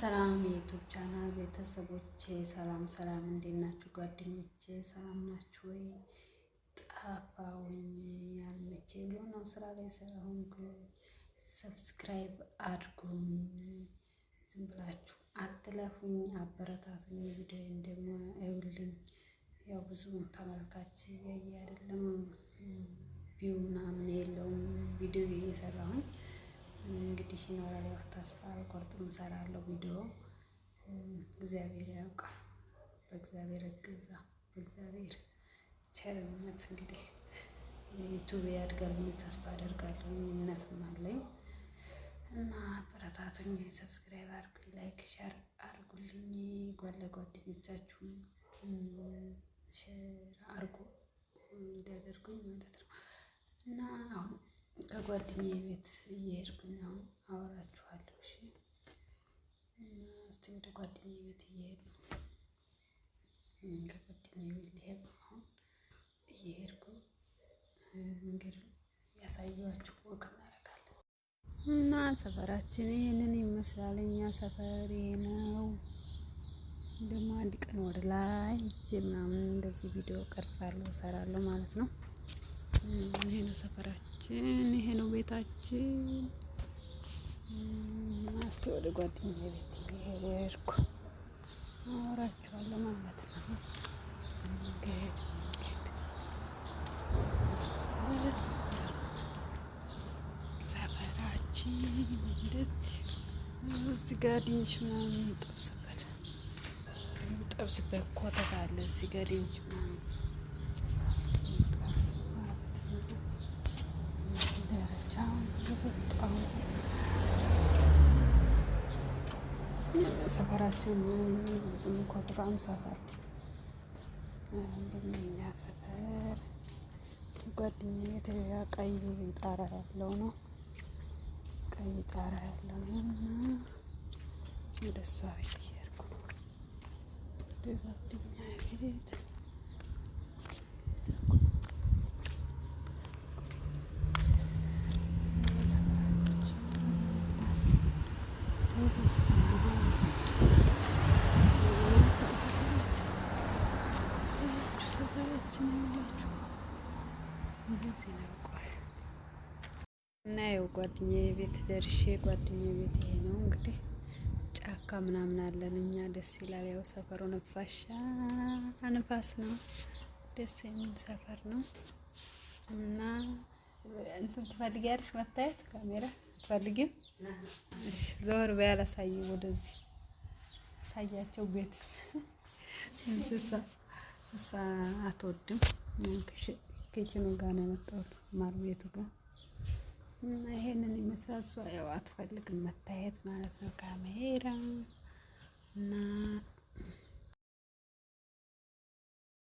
ሰላም የ YouTube channel ቤተሰቦቼ፣ ሰላም ሰላም፣ እንዴት ናችሁ ጓደኞቼ? ሰላም ናችሁ ወይ? ጠፋሁኝ ያልመቼ ብሎ ነው ስራ ላይ ስለሆንኩኝ። Subscribe አድርጉኝ፣ ዝም ብላችሁ አትለፉኝ፣ አበረታቱኝ። ቪዲዮን ደግሞ እዩልኝ። ያው ብዙ ተመልካች እያየ አይደለም፣ view ምናምን የለውም ቪዲዮ እየሰራሁኝ እንግዲህ ይኖራል። ያው ተስፋ አልቆርጥም፣ እሰራለሁ ቪዲዮ። እግዚአብሔር ያውቃል። በእግዚአብሔር እገዛ፣ በእግዚአብሔር ቸርነት እንግዲህ YouTube ያድጋል ብዬ ተስፋ አደርጋለሁ። እምነትም አለኝ እና አበረታቱኝ። Subscribe አድርጉኝ፣ like share አድርጉልኝ። ለጓደኞቻችሁም share አድርጉ እንዲያደርጉኝ ማለት ነው። እና አሁን ከጓደኛዬ ቤት እየሄድኩኝ አሁን አወራችኋለሁ። እሺ፣ እና እስቲ ወደ ጓደኛዬ ቤት እየሄድኩ ነው። ከጓደኛዬ ቤት ልሄድ ነው አሁን እየሄድኩ እንግዲህ ያሳየኋችሁ walk እናደርጋለን። እና ሰፈራችን ይሄንን ይመስላል። እኛ ሰፈር ይሄ ነው። ደግሞ አንድ ቀን ወደ ላይ ሂጄ ምናምን እንደዚህ ቪዲዮ ቀርጻለሁ እሰራለሁ ማለት ነው። ይሄ ነው ሰፈራችን፣ ይሄ ነው ቤታችን። እስቲ ወደ ጓደኛዬ ቤት እየሄድኩ አወራችኋለሁ ማለት ነው። መንገድ መንገድ ሰፈራችን እንደዚህ እዚህ ጋር ድንች ምናምን የምንጠብስበት ኮተት አለ። እዚህ ጋር ድንች ምናምን ማለት ነው። ደረጃውን እየወጣሁ ሰፈራችን ብዙም ኮተታም ሰፈር እንደኛ ሰፈር ጓደኛዬ ቀይ ጣራ ያለው ነው። ቀይ ጣራ ያለው ነው እና ወደ እሷ ቤት እየሄድኩ ነው። ወደ ጓደኛዬ ቤት ሰፈራችን ይኸውላችሁ እንደዚህ ነው። ቆይ እና ያው ጓደኛዬ ቤት ደርሼ ጓደኛዬ ቤት ይሄ ነው እንግዲህ ጫካ ምናምን አለን እኛ ደስ ይላል። ያው ሰፈሩ ነፋሻ ንፋስ ነው፣ ደስ የሚል ሰፈር ነው። እና እንትን ትፈልጊያለሽ መታየት ካሜራ ትፈልጊም? እሺ ዘወር በይ፣ አላሳይም። ወደዚህ አሳያቸው ቤት እሷ አትወድም። Kitchen ኑ ጋር ነው የመጣሁት ማር ቤቱ ጋር እና ይሄንን ይመስላል። እሷ ያው አትፈልግም መታየት ማለት ነው ካሜራ እና